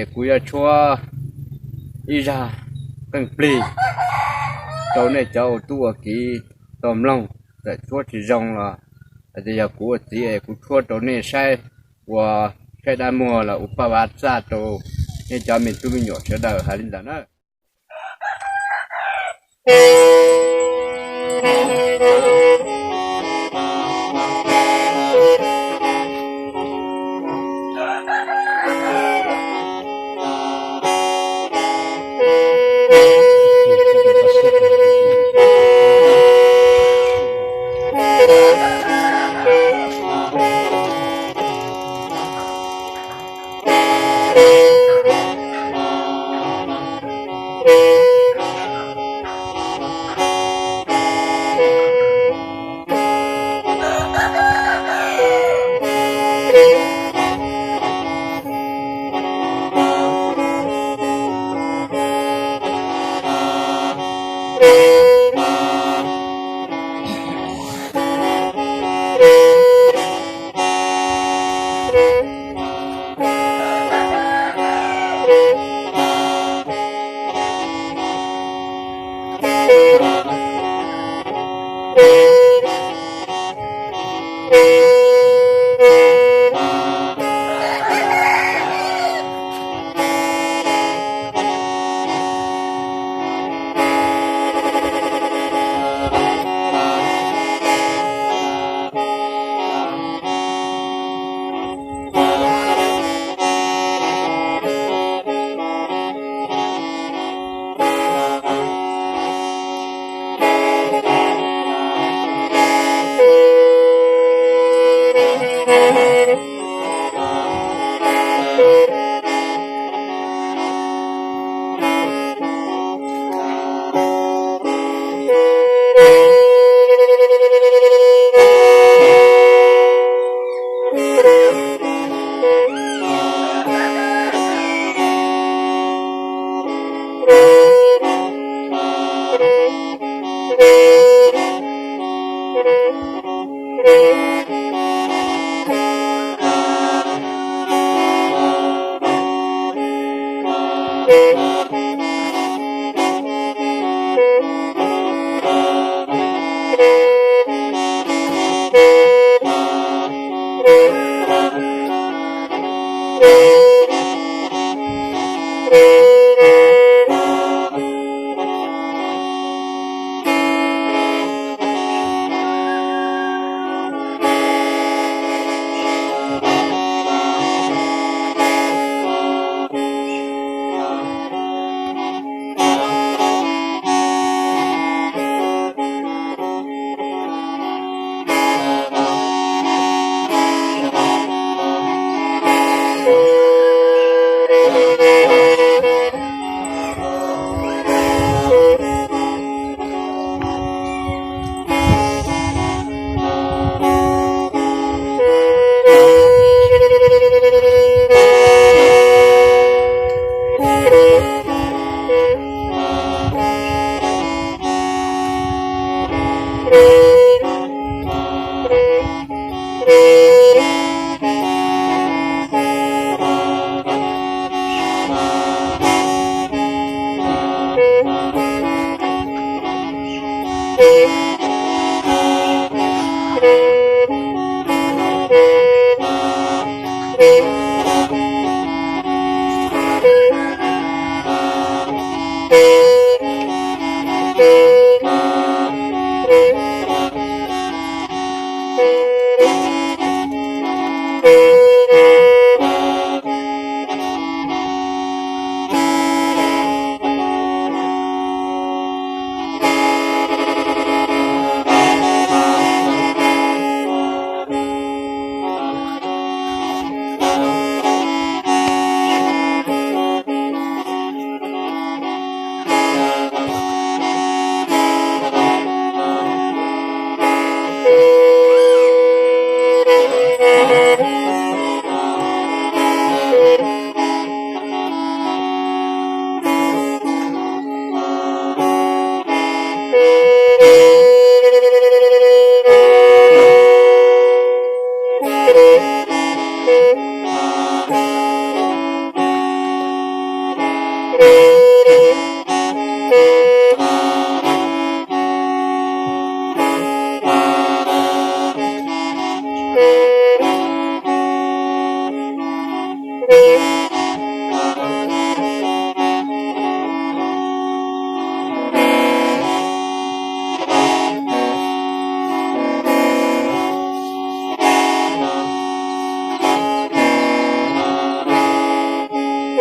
Es kuv yuav tshuab ib zaj qeej plig rau nej cov ua tub ua kiv tau mloog, txawm tshuab tsis zoo los hais tias yog kuv ua txiv es kuv tshuab rau nej saib, ua saib dab muag los ua paj vav txaj rau nej cov me tub me nyuam sawv daws hais li ntawd na.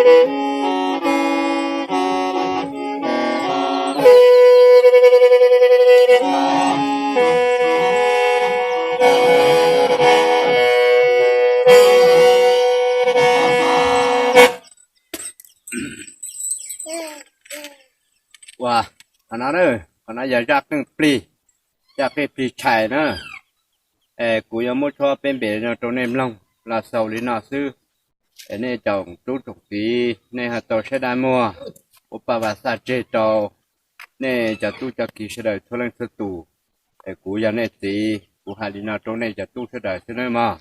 Ua, qhov no na, qhov no yog zaj qeej plig, zaj qeej plig tshais na. Es kuv yuav muab tshuab peb npe no rau nej mloog los xaus li no xwb. Es nej cov tub tsoom txiv nej ho tau saib dab muag, ua paj vas xaj tseg rau nej cov tub cov kiv sawv daws txhua leej txhua tus. Es kuv yog nej txiv, kuv hais li no rau nej cov tub sawv daws xwb nawb mog.